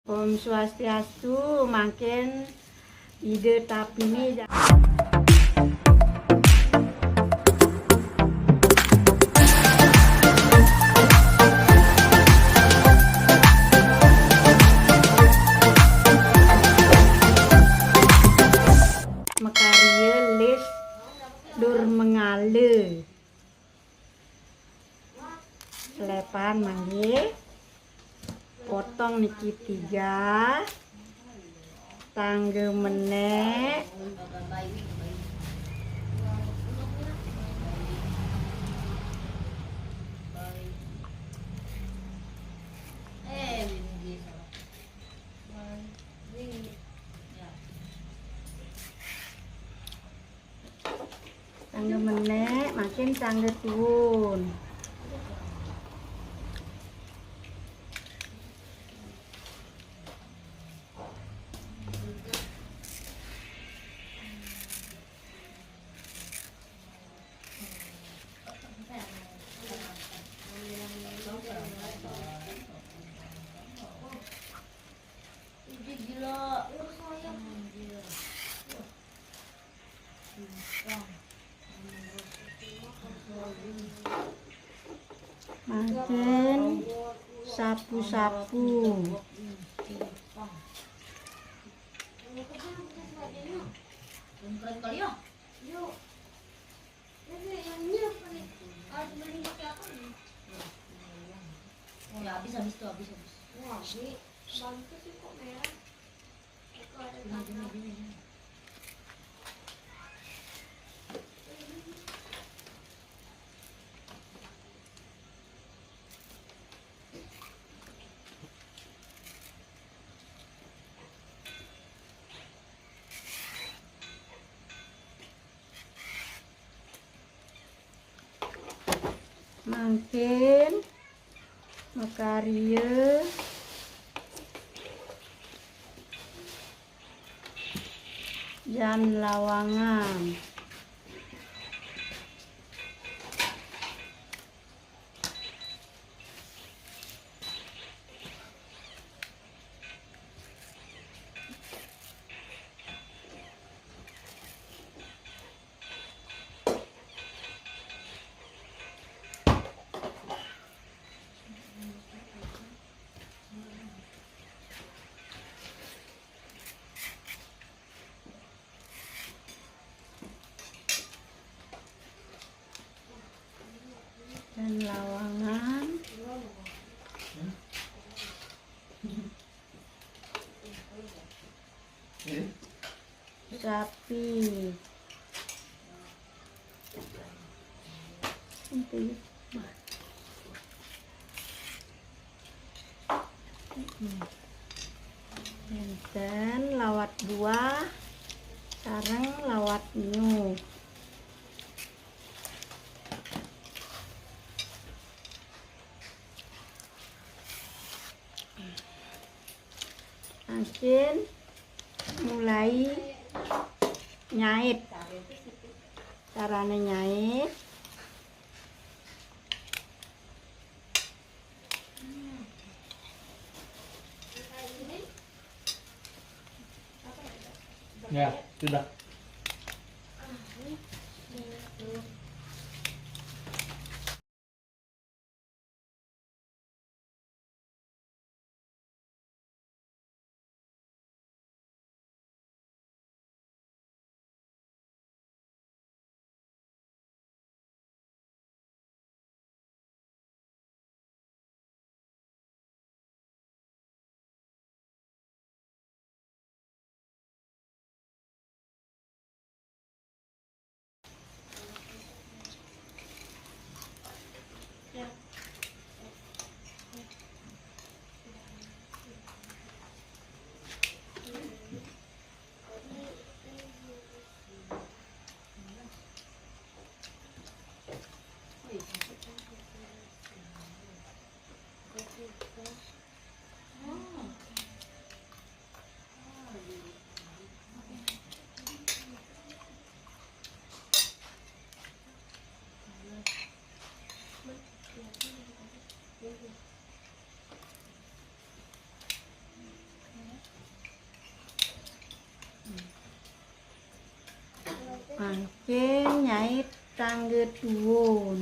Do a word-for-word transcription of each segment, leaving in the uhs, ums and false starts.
Om Swastiastu, mangkin Ida Tapini ja-, makarya lis dur mengala. Selepan manggi. Potong niki tiga. Tangga menek. Tangga menek, mangkin tangga tuun. Mangkin sapu-sapu. Ya, habis, habis tuh, habis, habis. Mangkin makarya jan lawangan. Jan lawangan. Sapi. Nanti. Nénten lawat buah sareng lawat nyuh. Mangkin mulai nyait. Carané nyait. Ya, sudah. Mangkin nyai tangge tuun.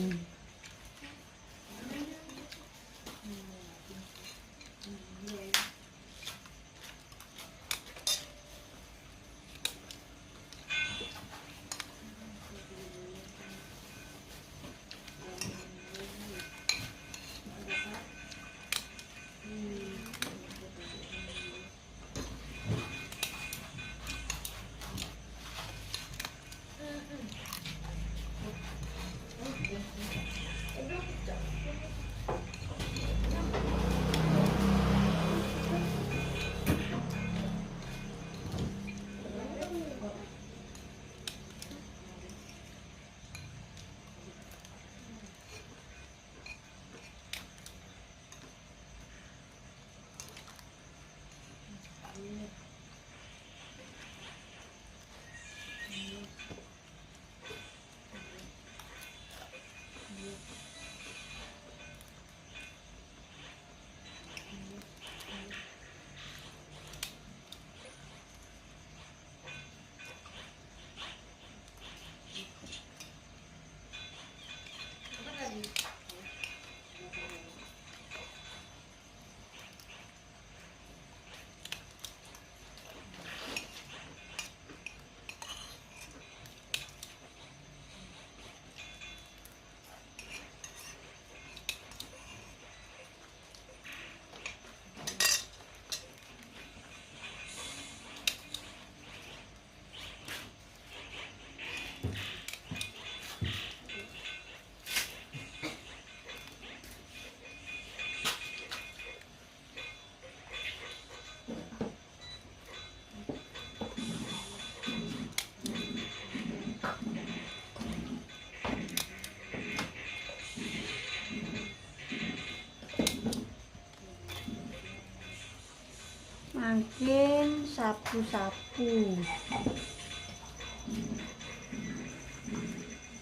Mangkin sapu-sapu.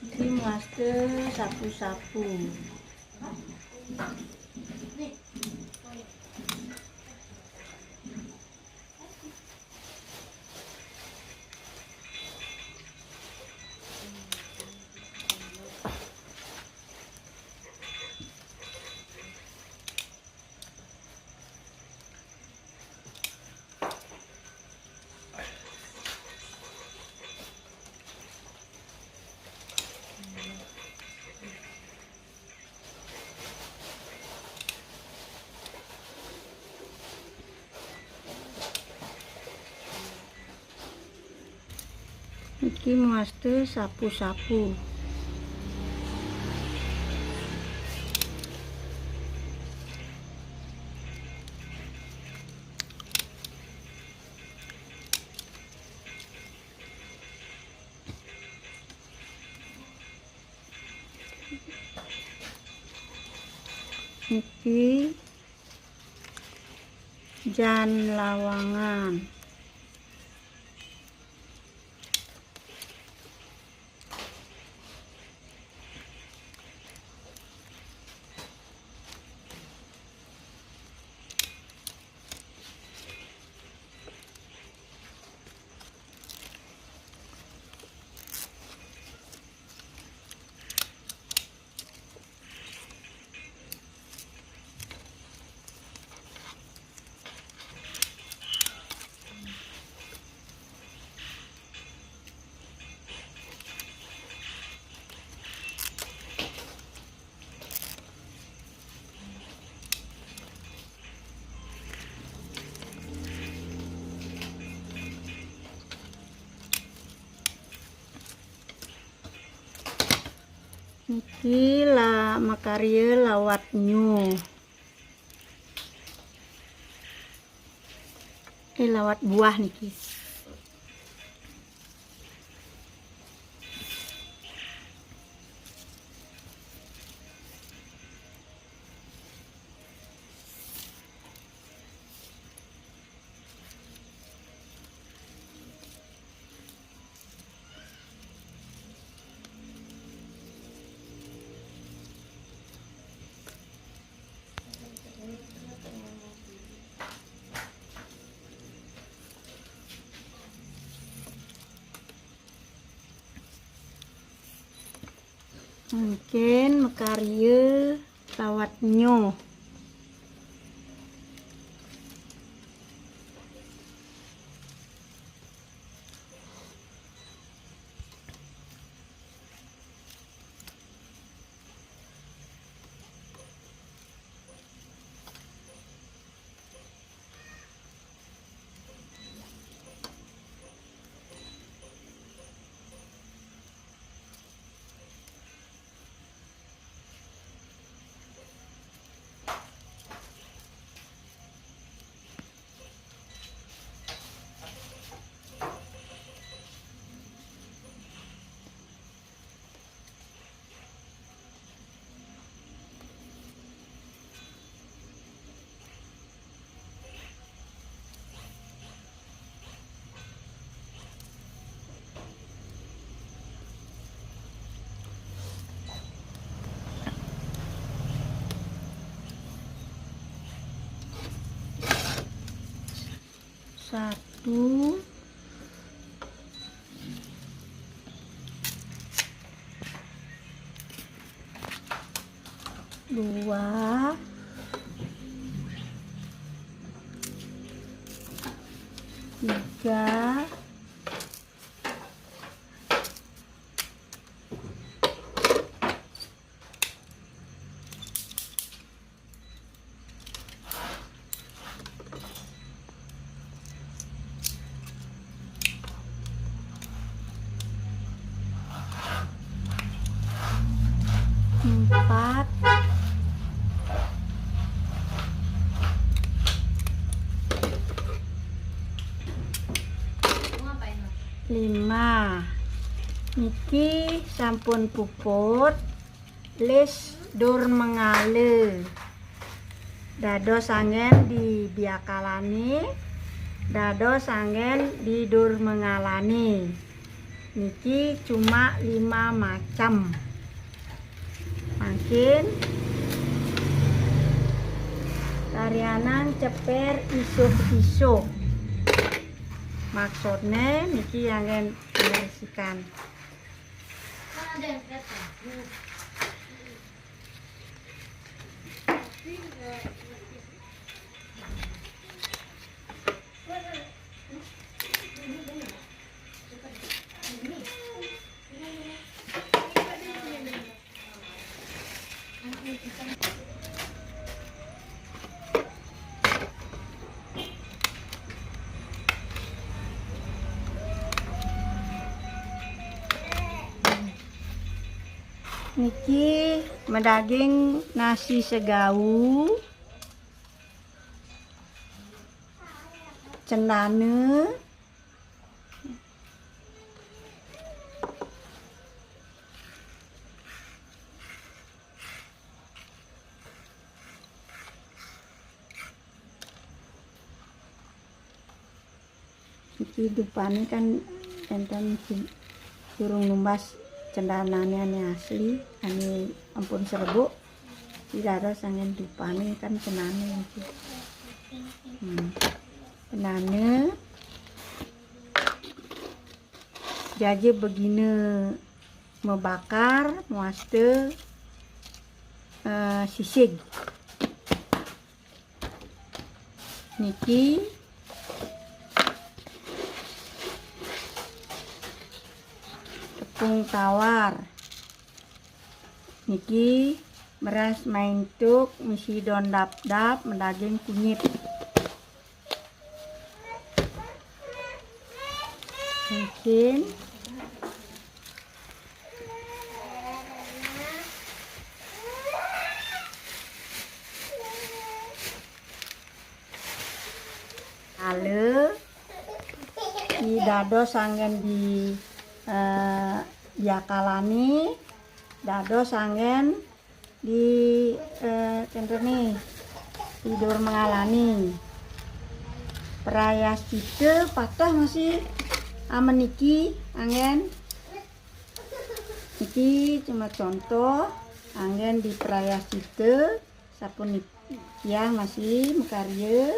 Niki muaste sapu-sapu. Niki muaste sapu-sapu. Niki jan lawangan. Niki la makarya lawat nyu. Eh, lawat buah niki. Mangkin makarya lawatnya. Satu, dua, tiga, empat, lima. Niki sampun puput. Lis dur mengala. Dados anggen di biakalane, dados anggen di dur mengalane. Niki cuma lima macam. Mangkin tarianan ceper isuk-isuk. Maksudne niki anggen mbersihan. Niki madaging nasi segau, cendana, niki dupane kan enten si-, durung numbas cendanane ane asli, ane ampun serebuk. Niki dados anggen dupane kan cendane niki. Hmm. Cendane jaja begine mebakar, mawasta, eh, sisig. Niki tepung tawar. Niki beras maintuk, misi daun dapdap, madaging kunyit. Mangkin ale, i dados anggen di, eh, biakalane, dados anggen di, eh, ten rene, di dur mengalane. Prayascita pateh masih ameniki anggen. Niki cuma contoh anggen di prayascita, sapunika masih makarya.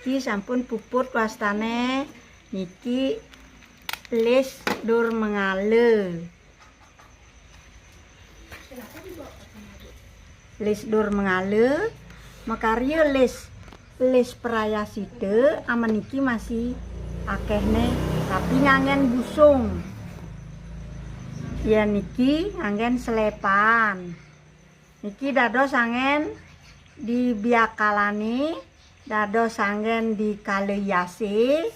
Niki sampun puput wastane, niki lis dur mengala. Lis dur mengala, makarya lis, lis prayasita, amen niki masih akehne, tapi nganggen busung. Yen niki nganggen selepan. Niki dados anggen di biakalane, dados anggen di kala yase.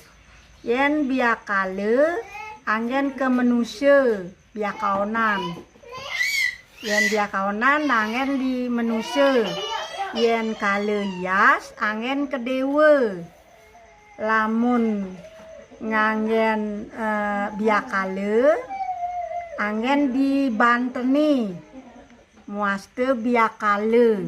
Yen biakala anggen ke manusa, biakaonan. Yen biakaonan anggen di manusa. Yen kala yas anggen ke dewa. Lamun nganggen, eh, biakala anggen di bantene. Muaste biakala.